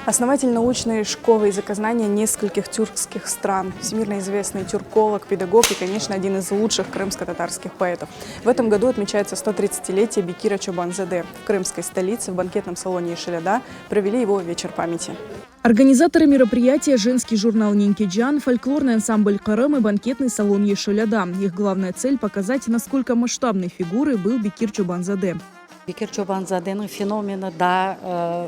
Основатель научной школы языкознания нескольких тюркских стран, всемирно известный тюрколог, педагог и, конечно, один из лучших крымско-татарских поэтов. В этом году отмечается 130-летие Бекира Чобан-заде. В крымской столице в банкетном салоне Ешиляда провели его вечер памяти. Организаторы мероприятия – женский журнал «Ненкеджан», фольклорный ансамбль «Крым» и банкетный салон «Ешиляда». Их главная цель – показать, насколько масштабной фигурой был Бекир Чобан-заде. Bekir Çobanzadeniñ fenomeni daa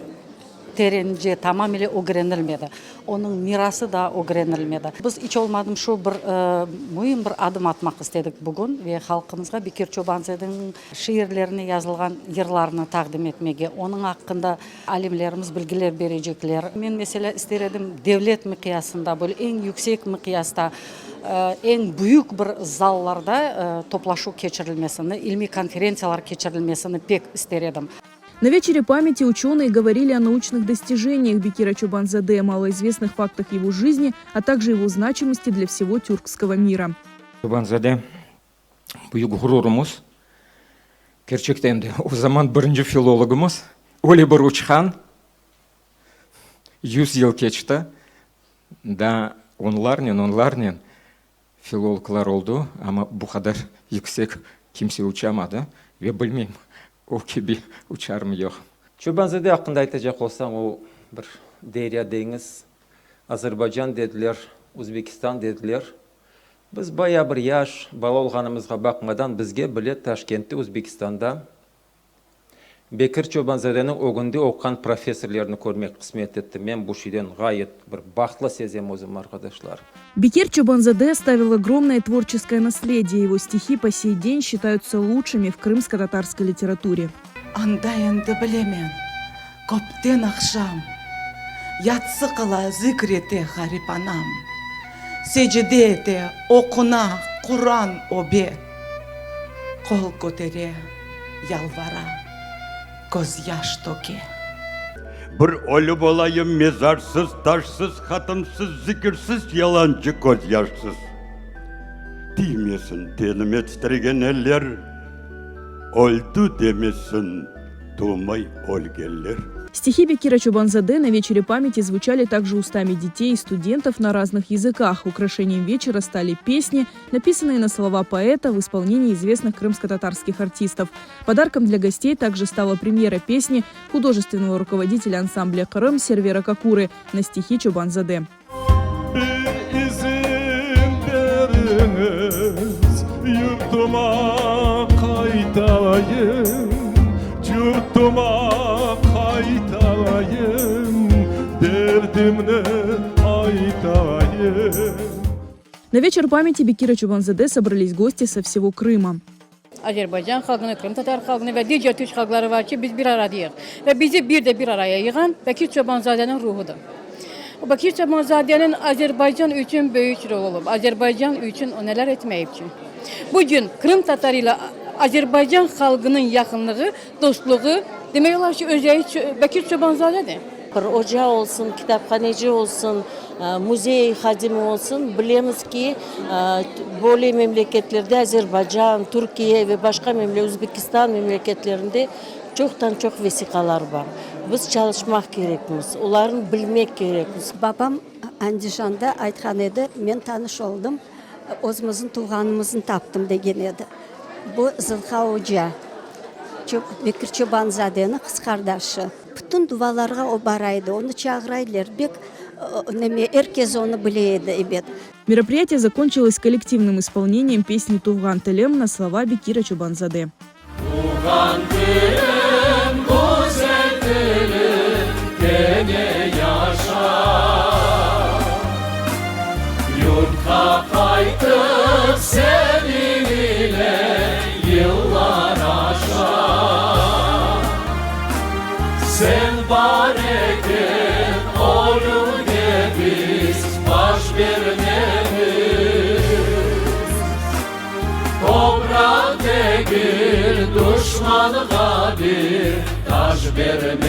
terence tamamile ögrenilmedi. Onıñ mirası daa ögrenilmedi. Biz iç olmadım şu bir müim bir adım atmaq istedik bugün ve halqımızğa Bekir Çobanzadeniñ şiirlerine yazılğan yırlarnı taqdim etmege, onıñ aqqında alimlerimiz bilgiler berecekler. Men, meselâ, ister edim devlet miqyasında, böyle eñ yüksek miqyasta, eñ büyük bir zallarda toplaşuv keçirilmesini, ilmiy konferentsiyalar keçirilmesini pek ister edim. На вечере памяти ученые говорили о научных достижениях Бекира Чобан-заде, малоизвестных фактах его жизни, а также его значимости для всего тюркского мира. Çoban-zade büyük ğururımız. Kerçekten de, o zaman birinci filologımız, öyle bir uçqan, 100 yıl keçti, daa onlarnen, onlarnen filologlar oldı, amma bu qadar yüksek kimse uçamadı ve bilmeyim, o kibi uçarmı, yoq. Çoban-zade aqqında aytacaq olsam, o bir derya, deñiz. Azerbaycan dediler, Özbekistan dediler. Biz bayağı bir yaş, bala olğanımızğa baqmadan, bizge bile Taşkentte, Özbekistanda Bekir Çoban-zadeniñ ögünde oquğan professorlarnı körmek qısmet etti. Men bu şeyden ğayet bir bahtlı sezem özüm, arqadaşlar. Бекир Чобан-заде оставил огромное творческое наследие. Его стихи по сей день считаются лучшими в крымско-татарской литературе. Anda endi bilemen, köpten aqşam, Yatsı qıla, zikr ete ğarip anam. Secde ete, oquna, Quran öbe, Qol kötere, yalvara, közyaş töke. Bir ölü bolayım mezarsız, taşsız, hatımsız, zikirsiz, yalancı közyaşsız. Tiymesin tenime titregen eller, Öldi demesin tuvmay ölgenler. Стихи Бекира Чобан-заде на вечере памяти звучали также устами детей и студентов на разных языках. Украшением вечера стали песни, написанные на слова поэта в исполнении известных крымско-татарских артистов. Подарком для гостей также стала премьера песни художественного руководителя ансамбля «Крым» Сервера Какуры на стихи Чобан-заде. Bir izin beriñiz, yurtuma qaytayım, Yurtuma qaytayım, derdimni aytayım. На вечер памяти Бекира Чобан-заде собрались гости со всего Крыма. Azerbaycan halqını, qırımtatar halqını ve diger türk halqları var ki, biz bir aradayıq. Ve bizi bir de bir araya yığan Bekir Çobanzadeniñ ruhudır. Bekir Çobanzadeniñ Azerbaycan içün büyük rolu olıp, Azerbaycan içün o neler etmeyip ki. Bugün qırımtatar ile Azerbaycan halqınıñ yaqınlığı, dostluğı, demek olar ki, özegi Bekir Çobanzadedir. Bir oca olsun, kitaphaneci olsun, müzey hadimi olsun, bilemiz ki, böyle memleketlerde, Azerbaycan, Türkiye ve başqa Özbekistan memleketlerinde çoqtan-çoq vesiqalar bar. Biz çalışmaq kerekmiz, olarnı bilmek kerekmiz. Babam Andijanda aytqan edi, men tanış oldım, özümizniñ tuvğanımıznı taptım, degen edi. Bu Zılha oca, Bekir Çoban-zadeniñ qız qardaşı. Bütün duvalarğa o bara edi, onı çağıra ediler, bek neme, er kes onı bile edi, ebet. Мероприятие закончилось коллективным исполнением песни «Tuvğan tilim» на слова Бекира Чобан-заде. Tuvğan tilim, güzel tilim, kene yaşa. Yurtqa qaytıp seniñ ile yıllar aşa. Sen bar eken ölümge biz baş bermemiz. Topraq degil duşmanğa bir taş bermemiz.